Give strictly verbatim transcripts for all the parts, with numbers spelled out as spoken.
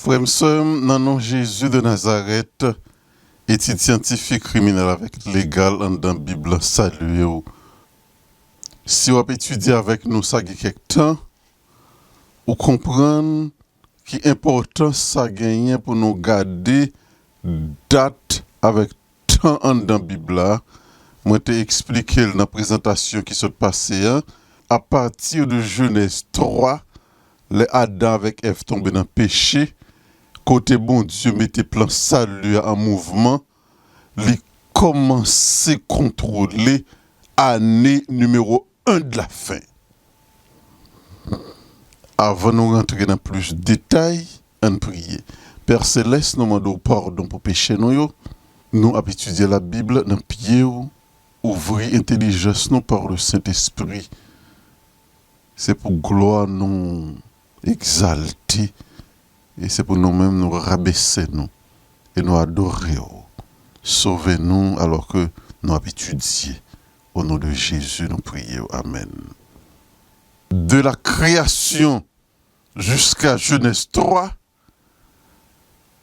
Frè m, sè m, nan non Jezi de Nazarèt, etidyan ti fi kriminèl avèk legal anndan Bib la salye w. Si w ap etidye avèk nou sa gen kèk tan, ou konprann ki enpòtans sa genyen pou nou gade dat avèk tan anndan Bib la. Mwen te eksplike l nan prezantasyon ki sot pase an. Apati de Jenèz twa, lè Adan avèk Èv tonbe nan peche, kote Bondye mete plan sali a an mouvman, li kòmanse kontwole ane nimewo en de la fen. Avan nou rantre nan plis detay, ann priye. Pè Selès, nou mande w padon pou peche nou yo. Nou ap etidye Labib nan pye w. Ouvri entèlijans nou pa le Sentespri. Se pou glwa nou egzalte. E se pou nou menm nou rabese nou. E nou adore w. Sove nou alò ke nou ap etidye. O non de Jezi, nou priye w. Amèn. De la création jusqu'à Genèse trois,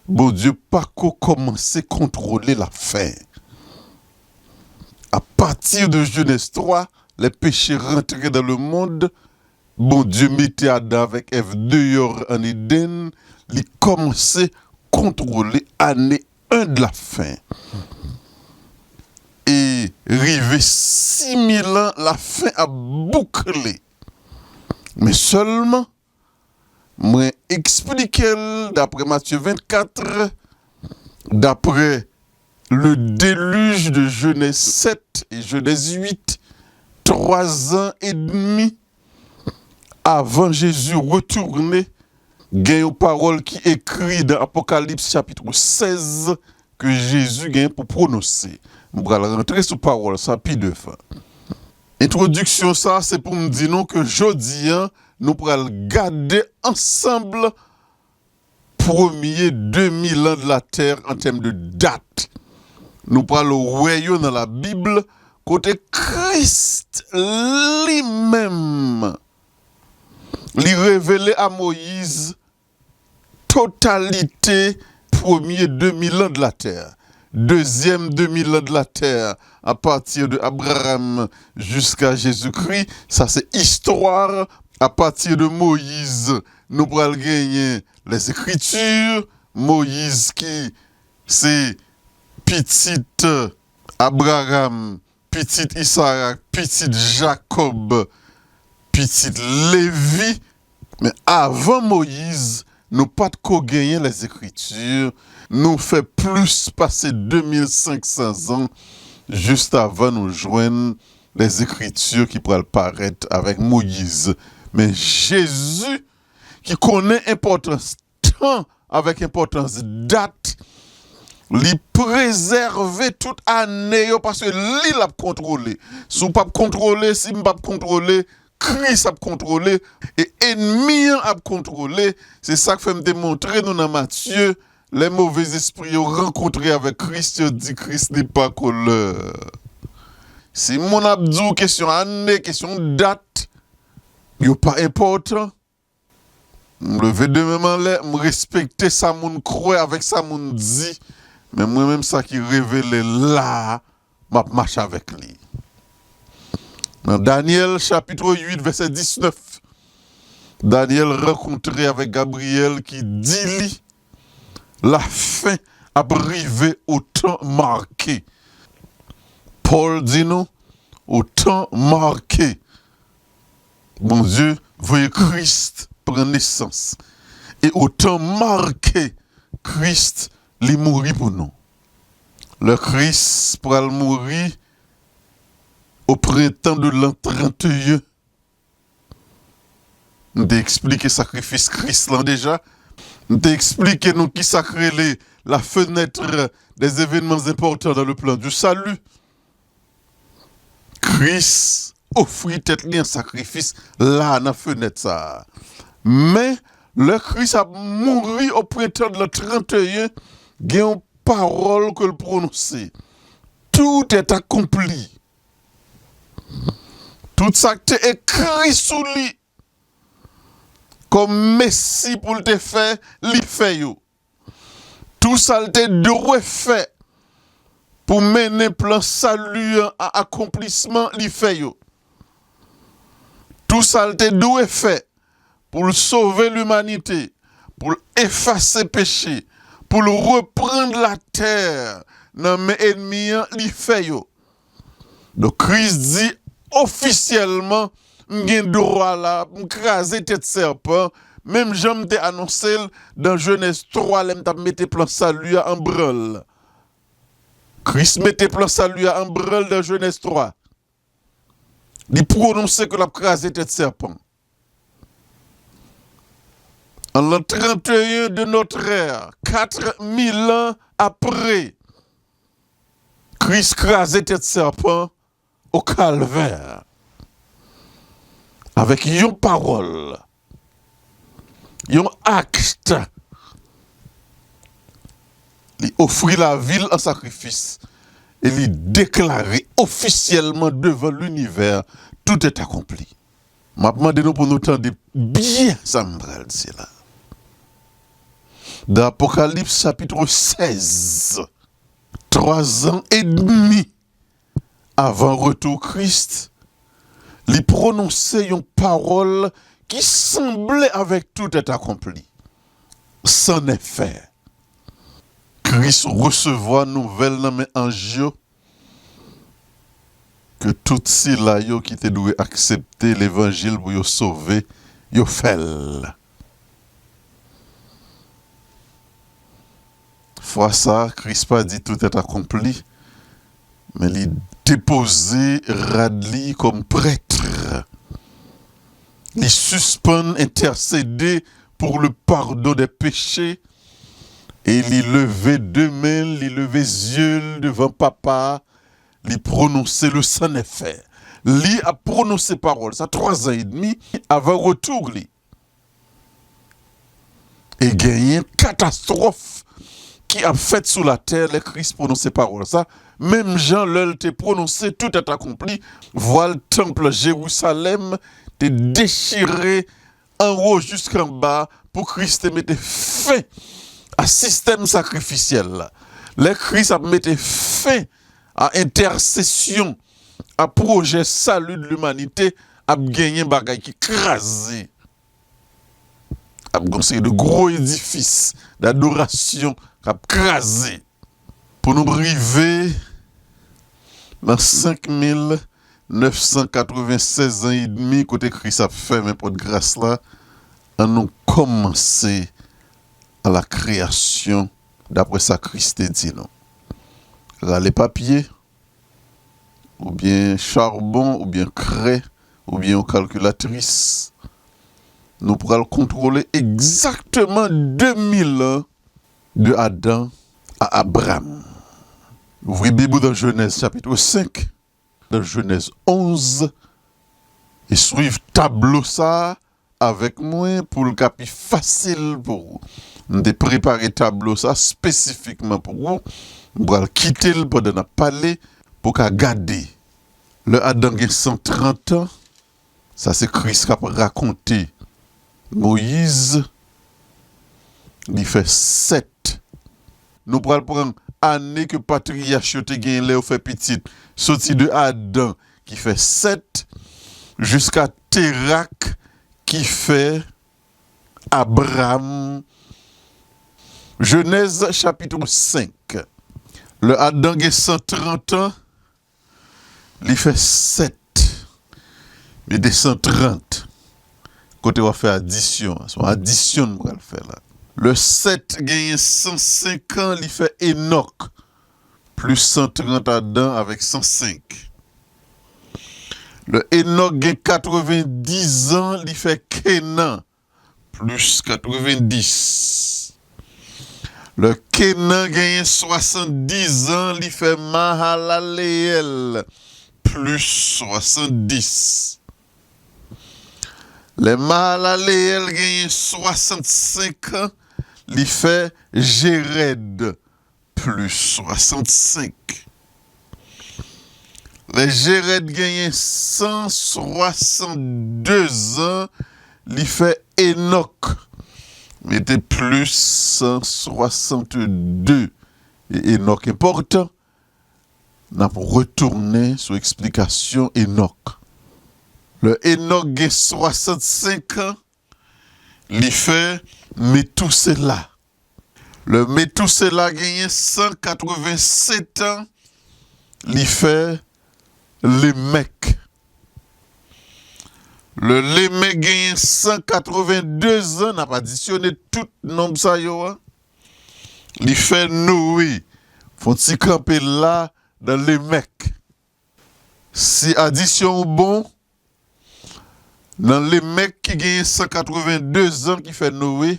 Bondye pako kòmanse kontwole lafen. Apati de Jenèz twa, lè peche rantre dans le monde, Bondye mete Adan avèk Èv deyò an Edenn, li kòmanse kontwole ane en de lafen. E rive sis mil an, lafen ap boukle. Men sèlman, mwen eksplike l daprè Matye vennkat, daprè le déluge de Genèse sept et Genèse huit, twa zan edmi avan Jezi retounen, gen yon pawòl ki ekri nan Apokalips chapit sèz ke Jezi gen pou pwononse. M pral rantre sou pawòl sa pi devan. Entwodiksyon sa se pou m di nou ke jodi a, nou pral gade ansanm premye de mil an de latè an tèm de dat. Nou pral wè yo nan Labib, kote Kris li menm, li revele a Moyiz totalite premye de mil an de latè. Dezyèm de mil an de latè, apati de Abraham jiska Jezikri, sa se istwa. Apati de Moyiz, nou pral genyen Lèzekriti, Moyiz ki se pitit Abraham, pitit Izarak, pitit Jakòb, pitit Levi. Men avan Moyiz, nou pa t ko genyen Lèzekriti. Nou fè plis pase de mil senk san zan jis avan nou jwenn Lèzekriti ki pral parèt avèk Moyiz. Men Jezi, ki konnen enpòtans tan avèk enpòtans dat, li prezève tout ane yo, paske li l ap kontwole. Si w p ap kontwole, si m p ap kontwole, Kris ap kontwole, e enmi an ap kontwole. Se sa k fè m te montre nou nan Matye, lè move zespri yo rankontre avèk Kris, yo di Kris li pa kolè. Si moun ap di w kesyon ane, kesyon dat, yo pa enpòtan. M leve de men m anlè, m respekte sa moun kwè avèk sa moun di, men mwen menm sa ki revele la a, m ap mache avèk li. Nan Danyèl chapit uit vèsè diznèf, Danyèl rankontre avèk Gabriyèl ki di li, lafen ap rive o tan make. Pòl di nou, o tan make, Bondye voye Kris pran nesans. E o tan make, Kris, li mouri pou nou. Lè Kris pral mouri o prentan de l'an trente et un, m te eksplike sakrifis Kris lan deja. M te eksplike nou kisa k rele la fenêtre des événements importants dans le plan du salut. Kris ofri tèt li an sakrifis la nan fenèt sa a. Men, lè Kris ap mouri o prentan de l'an trente et un, gen yon pawòl ke l pwononse. Tout est accompli. Tout sa k te ekri sou li, kòm Mesi pou l te fè, li fè yo. Tou sa l te dwe fè pou mennen plan sali an a akonplisman, li fè yo. Tou sa l te dwe fè pou l sove limanite, pou l efase peche, pou l reprann latè nan men ènmi an, li fè yo. Donk, Kris di ofisyèlman, m gen dwa la, m kraze tèt sèpan, menm jan m te anonse l dan Jenèz twa, lè m t ap mete plan sali a an branl. Kris mete plan sali a an branl dan Jenèz twa. Li pwononse ke l ap kraze tèt sèpan. An l'an trente et un de notre ère, quatre mille ans après, Kris kraze tèt sèpan o Kalvè avèk yon pawòl, yon akt. Li ofri lavi l an sakrifis e li deklare ofisyèlman devan linivè, tout est accompli. M ap mande nou pou nou tande byen sa m pral di la. Dans Apocalypse chapitre seize, twa zan edmi avan retou Kris, li pwononse yon pawòl ki sanble avèk tout est accompli. C'en est fait. Kris resevwa nouvèl nan men anj yo ke tout sila yo ki te dwe aksepte levanjil pou yo sove, yo fè l. Fwa sa a, Kris pa di tout est accompli, men li depoze rad li kòm prèt. Li sispann entèsede pour le pardon des péchés e li leve de men l, li leve zye l devan Papa a, li pwononse le c'en est fait. Li ap pwononse pawòl sa twa zan edmi avan retou li. E genyen katastwòf ki ap fèt sou latè lè Kris pwononse pawòl sa, menm jan lè l te pwononse tout est accompli, vwal tanp Jerusalem te dechire anwo jiskanba pou Kris te mete fen a sistèm sakrifisyèl la. Lè Kris ap mete fen a entèsesyon, a pwojè sali de limanite, ap genyen bagay ki kraze. Ap gen yon seri de gwo edifis dadorasyon k ap kraze. Pou nou rive nan senk mil nèf san katreven sèz an edmi kote Kris ap fèmen pòt gras la, ann nou kòmanse a la kreyasyon, daprè sa Kris te di nou. Rale papye, oubyen charbon, oubyen krè, oubyen yon kalkilatris. Nou pral kontwole egzakteman de mil an de Adan a Abram. Ouvri Bib ou dan Jenèz chapit senk, dan Jenèz onz, e swiv tablo sa a avèk mwen pou l ka pi fasil pou ou. M te prepare tablo sa espesifikman pou ou. M pral kite l pandan n ap pale pou w ka gade. Lè Adan gen san trant an, sa se Kris k ap rakonte Moyiz, li fè sèt. Nou pral pran ane ke patriyach yo te genyen lè yo fè pitit, soti de Adan ki fè sèt, jiska Terak ki fè Abram. Jenèz chapit senk. Lè Adan gen san trant an, li fè sèt. Mete san trant. Kote w ap fè adisyon an? Se yon adisyon n pral fè la. Lè sèt genyen san senk an, li fè Enòk. Plis san trant Adan avèk san senk. Lè Enòk gen katrevendiz an, li fè Kenan. Plis katrevendiz. Lè Kenan genyen swasanndizan, li fè Mahalaleyèl, plis swasanndis. Lè Mahalaleyèl genyen swasannsenk an, li fè Jerèd, plis swasannsenk. Lè Jerèd genyen san swasanndezan, li fè Enòk. Mete plis san swasannde. E Enòk enpòtan. N ap retounen sou eksplikasyon Enòk. Lè Enòk gen swasannsenk an, li fè Metousela. Lè Metousela genyen san katrevennsèt an, li fè Lemèk. Lè Lemèk genyen san katrevennde zan, n ap adisyone tout nonb sa yo a, li fè Noe. Fè yon ti kanpe la nan Lemèk. Si adisyon w bon, nan Lemèk ki genyen san katrevennde zan ki fè Noe,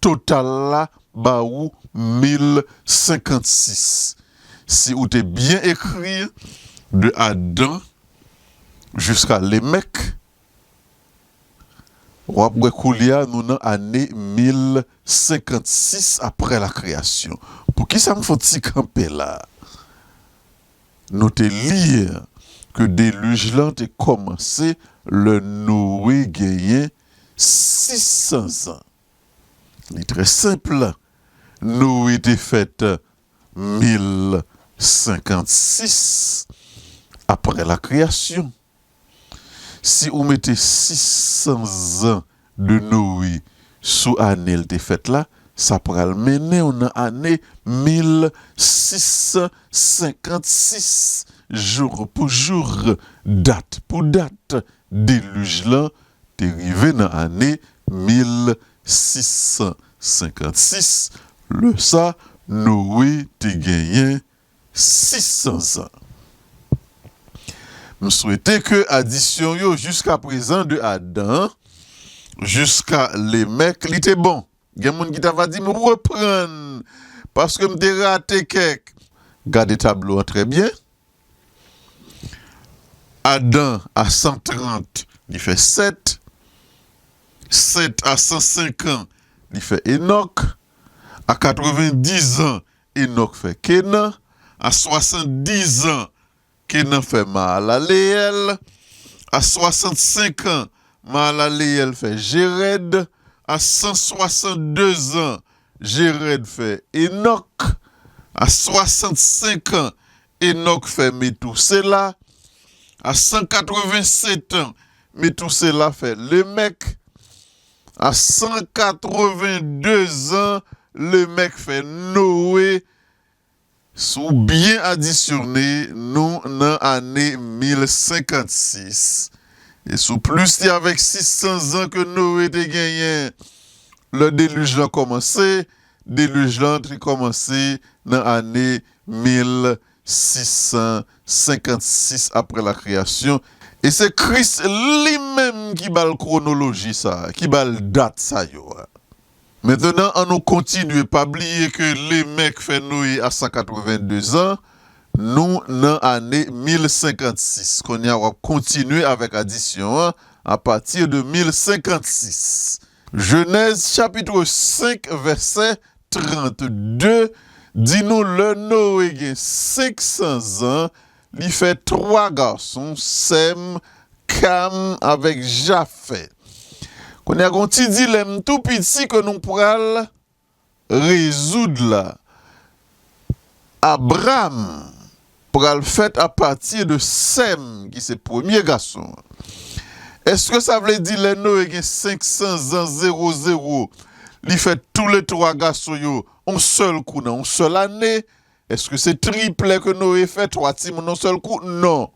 total la ba ou mil senkannsis. Si ou te byen ekri de Adan jiska Lemèk, w ap wè koulye a nou nan ane mil senkannsis apre la kreyasyon. Poukisa m fè yon ti kanpe la? Nou te li ke delij lan te kòmanse lè Noe genyen sis san zan. Li trè senp. Noe te fèt mil senkannsis apre la kreyasyon. Si ou mete sis san zan de Noe sou ane l te fèt la, sa pral mennen w nan ane mil sis san senkannsis, jou pou jou, dat pou dat, delij lan te rive nan ane mil sis san senkannsis, lè sa Noe te genyen sis san zan. M swete ke adisyon yo jiska prezan de Adan jiska Lemèk, li te bon. Gen moun ki ta va di m reprann paske m te rate kèk. Gade tablo an trè byen. Adan a san trant, li fè Sèt. Sèt a san senk an, li fè Enòk. A katrevenndizan, Enòk fè Kenan. A swasanndizan, Kenan fè Mahalaleyèl. A swasannsenk an, Mahalaleyèl fè Jerèd. A san swasanndezan, Jerèd fè Enòk. A swasannsenk an, Enòk fè Metousela. A san katrevensèt an, Metousela fè Lemèk. A san katrevendezan, Lemèk fè Noe. Si w byen adisyone, nou nan ane mil senkannsis. E si w plis li avèk sis san zan ke Noe te genyen lè delij lan kòmanse, delij lan te kòmanse nan ane mil sis san senkannsis apre la kreyasyon. E se Kris li menm ki ba l kwonoloji sa a, ki ba l dat sa yo a. Mentenan, ann nou kontinye. Pa bliye ke Lemèk fè Noe a san katrevendezan, nou nan ane mil senkannsis. Kounye a, w ap kontinye avèk adisyon an apati de mil senkannsis. Jenèz chapit senk, vèsè trannde di nou, lè Noe gen senk san zan, li fè twa gason, Sèm, Kam avèk Jafèt. Kounye a, gen yon ti dilèm tou piti ke nou pral rezoud la. Abram pral fèt apati de Sèm, ki se premye gason an. Èske sa vle di lè Noe gen senk san zan zewo zewo, li fè toulètwa gason yo yon sèl kou nan yon sèl ane? Èske se triplè ke Noe fè, twa timoun yon sèl kou? Non.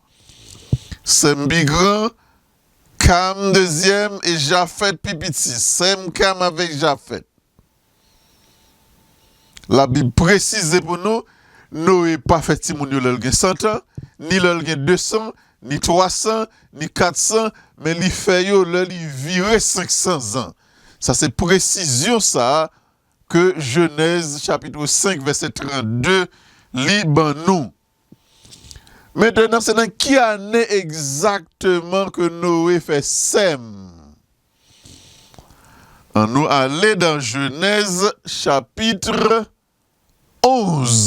Sèm pi gran, Kam dezyèm e Jafèt pi piti. Sèm, Kam avèk Jafèt. Labib presize pou nou, Noe pa fè timoun yo lè l gen san tan, ni lè l gen de san, ni twa san, ni kat san, men li fè yo lè li vire senk san zan. Sa se presizyon sa a ke Jenèz chapit senk vèsè trannde li ban nou. Mentenan, se nan ki ane egzakteman ke Noe fè Sèm? Ann nou ale dan Jenèz chapit onz.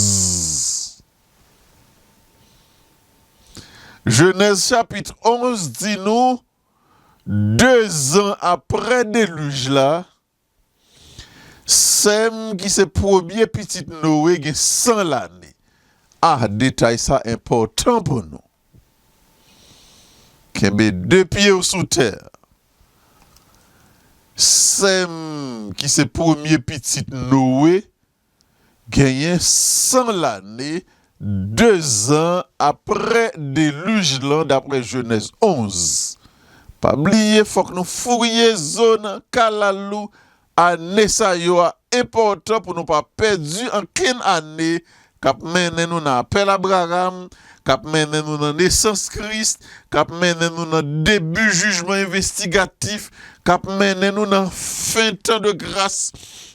Jenèz chapit onz di nou, Dezan apre delij la, Sèm, ki se premye pitit Noe, gen san lane. Ah, detay sa enpòtan pou nou. Kenbe de pye w sou tè. Sèm, ki se premye pitit Noe, genyen san lane, dezan apre delij lan, dapre Jenèz onz. Pa bliye, fòk nou fouye zo nan kalalou ane sa yo a enpòtan pou nou pa pèdi ankenn ane k ap mennen nou nan apèl Abraram, k ap mennen nou nan nesans Kris, k ap mennen nou nan debi jijman envestigatif, k ap mennen nou nan fen tan de gras,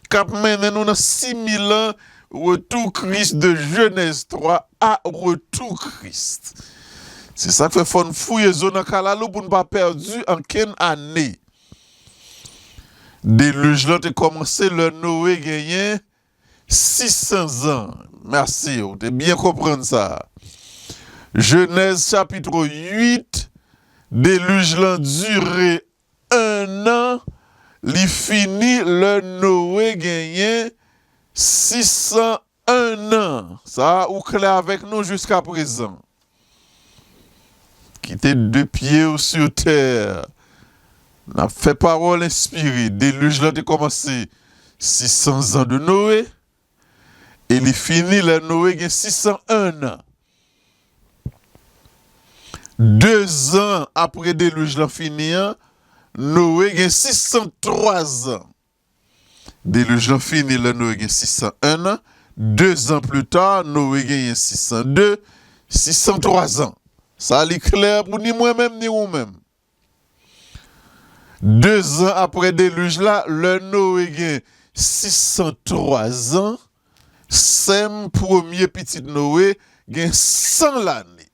k ap mennen nou nan sis mil an, retou Kris, de Jenèz twa a retou Kris. Se sa k fè fò n fouye zo nan kalalou pou n pa pèdi ankenn ane. Delij lan te kòmanse lè Noe genyen sis san zan. Mèsi, ou te byen konprann sa. Jenèz chapit uit, delij lan dire en an, li fini lè Noe genyen sis san en an. Sa a, ou klè avèk nou jiska prezan? Kite de pye w sou tè. N ap fè pawòl enspire. Delij lan te kòmanse sis san zan de Noe e li fini lè Noe gen sis san en an. Dezan apre delij lan fini an, Noe gen sis san twa zan. Delij lan fini lè Noe gen sis san en an. Dezan pli ta, Noe genyen sis san de, sis san twa zan. Sa li klè pou ni mwen menm ni ou menm. Dezan apre delij la, lè Noe gen sis san twa zan, Sèm, premye pitit Noe, gen san lane.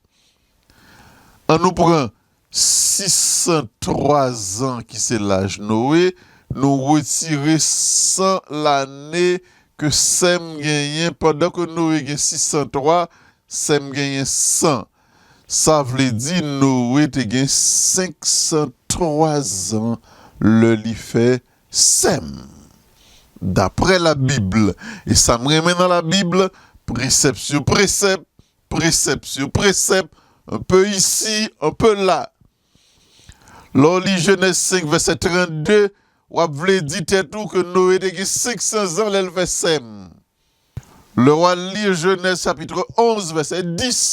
An nou pran sis san twa zan ki se laj Noe, nou retire san lane ke Sèm genyen pandan ke Noe gen sis san twa, Sèm genyen san. Sa vle di Noe te gen senk san twa zan lè li fè Sèm. Daprè Labib, e sa m renmen nan Labib, presèp sou presèp, presèp sou presèp, un peu ici, un peu là. Lè w li Jenèz senk, vèsè trannde, w ap vle di tèt ou ke Noe te gen senk san zan lè l fè Sèm. Lè w al li Jenèz chapit onz, vèsè dis,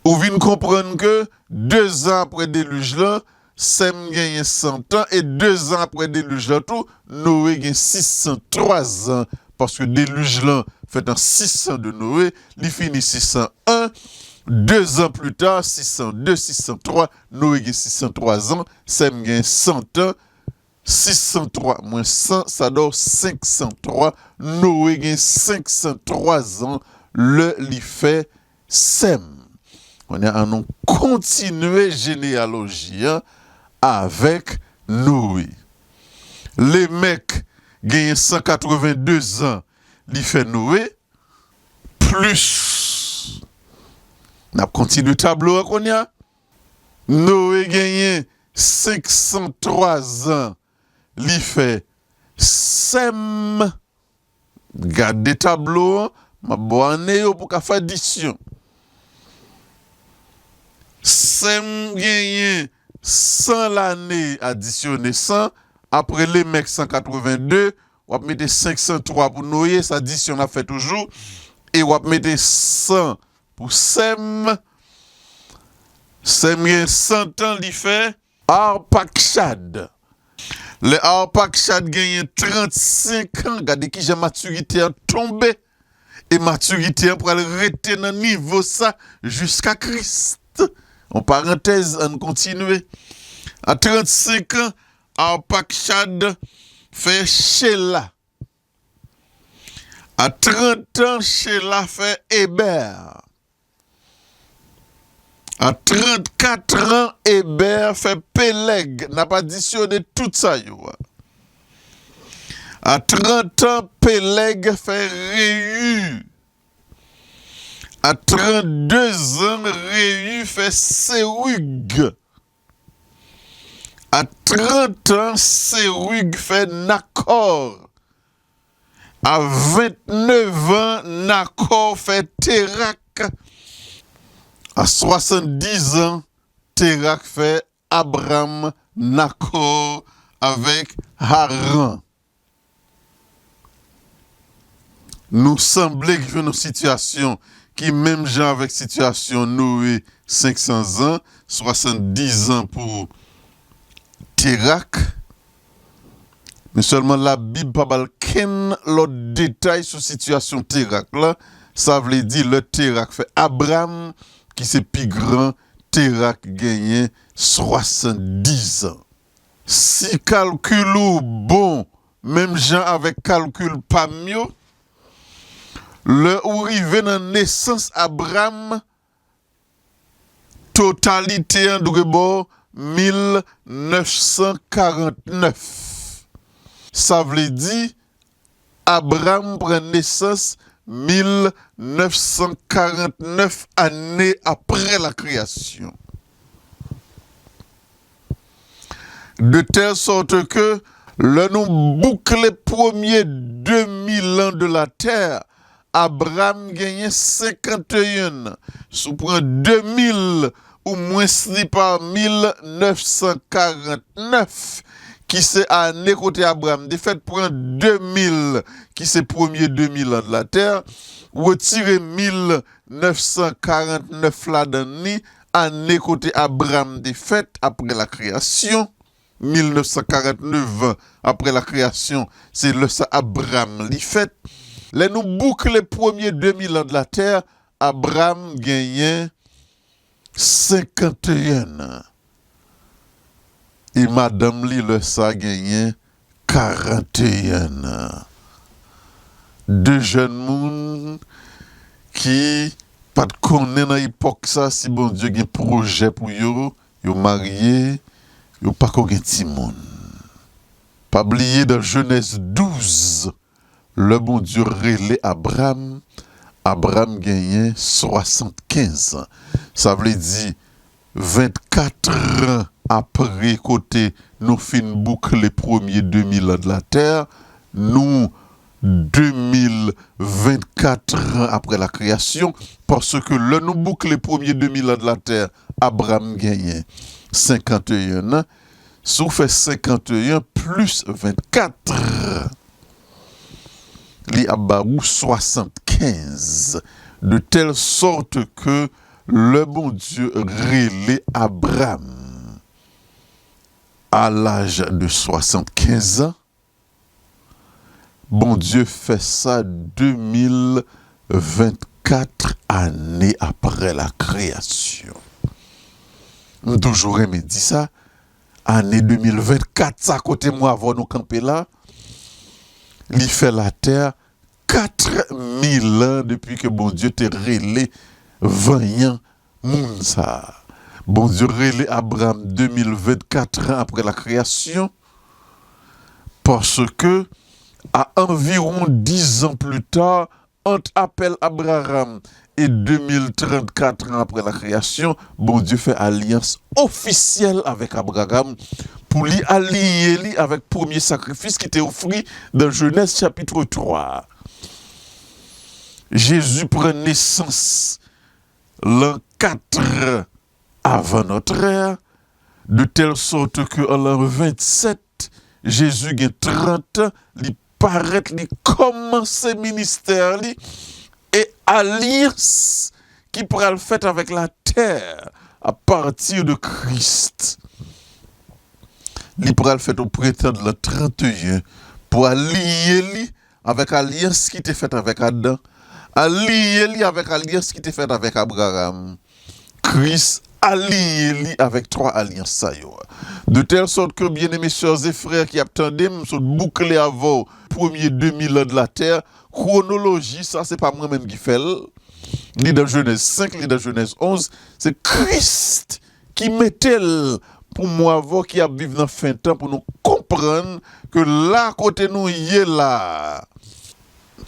ou vin konprann ke dezan apre delij lan, Sèm genyen san tan, e dezan apre delij lan tou, Noe gen sis san twa zan, paske delij lan fèt an sis san de Noe, li fini sis san en, dezan pli ta, sis san de, sis san twa, Noe gen sis san twa zan, Sèm gen san tan, sis san twa mwens san, sa dòw senk san twa. Noe gen senk san twa zan lè li fè Sèm. Kounye a, ann nou kontinye jeneyaloji an avèk Noe. Lemèk genyen san katreven de zan, li fè Noe, plis. N ap kontinye tablo a kounye a. Noe genyen senk san twa zan, li fè Sèm. Gade tablo an, m ap ba w ane yo pou w ka fè adisyon. Sèm genyen san lane, adisyone san, apre Lemèk san katreven de, w ap mete senk san twa pou Noe, sa adisyon n ap fè toujou, e w ap mete san pou Sèm. Sèm gen san tan, li fè Arpakchad. Lè Arpakchad genyen trannsenk an, gade kijan matirite an tonbe. E matirite an pral rete nan nivo sa jiska Kris. Yon parantèz, ann kontinye. A trannsenk an, Arpakchad fè Chela. A trant an, Chela fè Ebè. A trannkat an, Ebè fè Pelèg. N ap adisyone tout sa yo a. A trant an, Pelèg fè Reyi. A trannde zan, Reyi fè Serug. A trant an, Serug fè Nakò. A vennèf an, Nakò fè Terak. A swasanndiz an, Terak fè Abram, Nakò avèk Haran. Nou sanble jwenn yon sitiyasyon ki menm jan avèk sitiyasyon Noe, senk san zan, swasanndiz an pou Terak. Men sèlman Labib pa ba l kenn lòt detay sou sitiyasyon Terak la. Sa vle di lè Terak fè Abram, ki se pi gran, Terak genyen swasanndiz an. Si kalkil ou bon, menm jan avèk kalkil pa m yo, lè ou rive nan nesans Abram, totalite an dwe ba w mil nèf san karannèf. Sa vle di, Abram pran nesans mil nèf san karannèf ane apre lakreyasyon. De telle sorte que lè nou boukle premye de mil an de la tè, Abram genyen senkanteyen an. Si w pran de mil ou mwens li pa mil nèf san karannèf, ki se ane kote Abram te fèt, pran de mil, ki se premye de mil an de la tè, retire mil nèf san karannèf ladan li, ane kote Abram te fèt apre lakreyasyon, mil nèf san karannèf an apre lakreyasyon, se lè sa Abram li fèt. Lè nou boukle premye de mil an de la tè, Abram genyen senkanteyen an. E madanm li lè sa genyen karanteyen an. De jèn moun ki pa t konnen nan epòk sa si Bondye gen pwojè pou yo, yo marye, yo pako gen timoun. Pa bliye dan Jenèz douz, lè Bondye rele Abram, Abram genyen swasannkenz an. Sa vle di, vennkat an apre kote nou fin boukle premye de mil an de la tè, nou de mil vennkat an apre lakreyasyon, paske lè nou boukle premye de mil an de la tè, Abram genyen senkanteyen an. Si w fè senkanteyen plis vennkat, li ap ba ou swasannkenz. De telle sorte que lè Bondye rele Abram a laj de swasannkenz an, Bondye fè sa de mil vennkat ane apre lakreyasyon. M toujou renmen di sa, ane de mil vennkat sa kote mwen avè w nou kanpe la, li fè latè kat mil an depi ke Bondye te rele vanyan moun sa a. Bondye rele Abram de mil vennkat an apre lakreyasyon, paske a anviwon diz an pli ta, ant apèl Abraram e de mil trannkat an apre lakreyasyon, Bondye fè alyans ofisyèl avèk Abraram pou li aliyen li avèk premye sakrifis ki te ofri dan Jenèz chapit twa. Jezi pran nesans lan kat avan nòt ère, de telle sorte que an lan vennsèt, Jezi gen trant an, li parèt, li kòmanse ministè li, e alyans ki pral fèt avèk latè a pati de Kris, li pral fèt o prentan de lan tranteyen pou aliyen li avèk alyans ki te fèt avèk Adan, aliyen li avèk alyans ki te fèt avèk Abraram. Kris aliyen li avèk twa alyans sa yo. De tèl sòt ke, byeneme sè e frè ki ap tande m, m sot boukle avè w premye de mil an de latè, kwonoloji sa, se pa mwen menm ki fè l. Li dan Jenèz senk, li dan Jenèz onz, se Kris ki mete l pou mwen avè w ki ap viv nan fen tan pou nou konprann ke la kote nou ye la,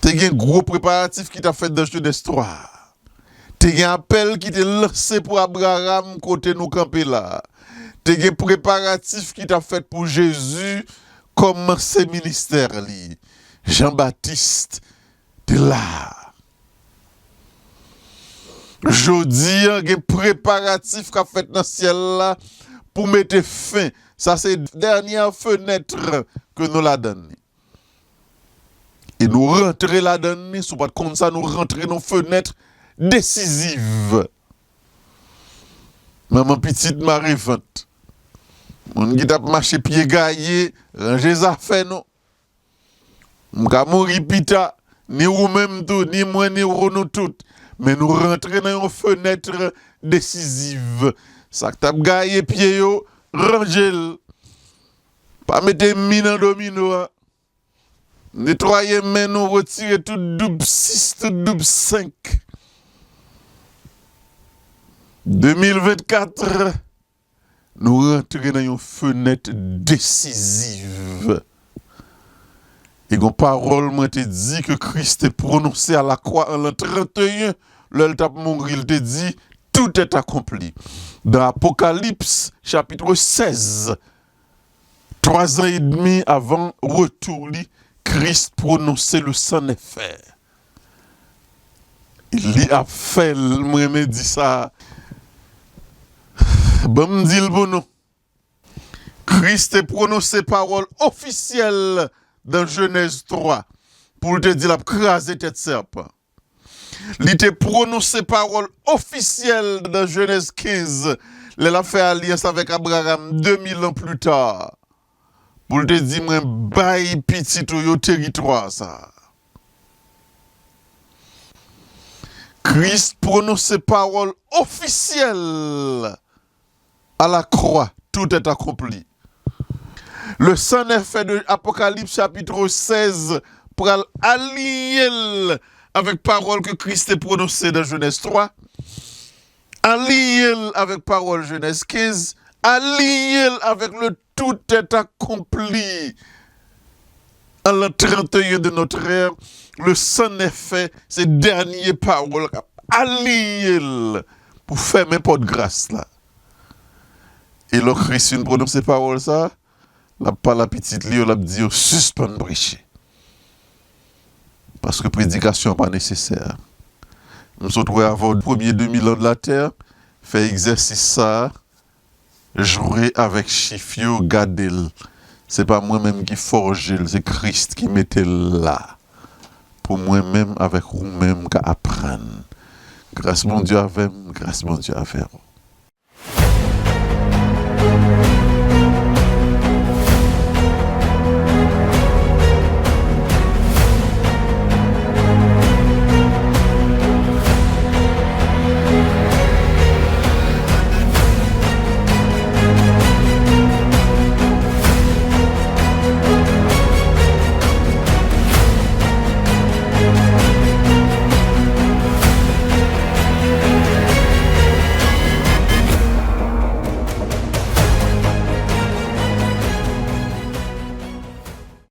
te gen gwo preparatif ki t ap fèt dan Jenèz twa. Te gen apèl ki te lanse pou Abraram kote nou kanpe la. Te gen preparatif ki t ap fèt pou Jezi kòmanse ministè li. Jan Batis te la. Jodi a, gen preparatif k ap fèt nan syèl la pou mete fen. Sa se dènyè fenèt ke nou ladan li. E nou rantre ladan li, si w pa t konn sa, nou rantre nan fenèt desiziv. Manman pitit mare vant. Moun ki t ap mache pye gaye, ranje zafè nou. M ka mouri pita, ni ou menm tou, ni mwen, ni ou, nou tout. Men nou rantre nan yon fenèt desiziv. Sa k t ap gaye pye yo, ranje l. Pa mete mi nan domino a. Netwaye men nou, retire tout doub sis, tout doub senk. De mil vennkat, nou rantre nan yon fenèt desiziv. E gon pawòl mwen te di ke Kris te pwononse a lakwa an lan trannteyen, lè l t ap mouri, l te di, tout est accompli. Dans Apocalypse, chapitre seize, twa zan edmi avan retou li, Kris pwononse le san nèfè. Li ap fè l, mwen renmen di sa. Ban m di l pou nou. Kris te pwononse pawòl ofisyèl nan Jenèz twa pou l te di l ap kraze tèt sèpan. Li te pwononse pawòl ofisyèl nan Jenèz kenz, lè l ap fè alyans avèk Abraram de mil an pli ta, pou l te di, mwen bay pitit ou yo teritwa sa a. Kris pwononse pawòl ofisyèl à la croix, tout est accompli. Le san nèfè de Apocalypse chapitre seize pral aliyen l avèk pawòl ke Kris te pwononse nan Jenèz twa, aliyen l avèk pawòl Jenèz kenz, aliyen l avèk le tout est accompli. An lan trannteyen de notre ère, le san nèfè, se dènye pawòl k ap aliyen l pou fèmen pòt gras la. E lè Kris fin pwononse pawòl sa, l ap pale a pitit li yo, l ap di yo, sispann preche. Paske predikasyon an pa nesesè. M sot wè avè w premye de mil an de latè, fè egzèsis sa a, jwe avèk chif yo, gade l. Se pa mwen menm ki fòje l, se Kris ki mete l la. Pou mwen menm avèk ou menm ka aprann. Gras Bondye avè m, gras Bondye avè w.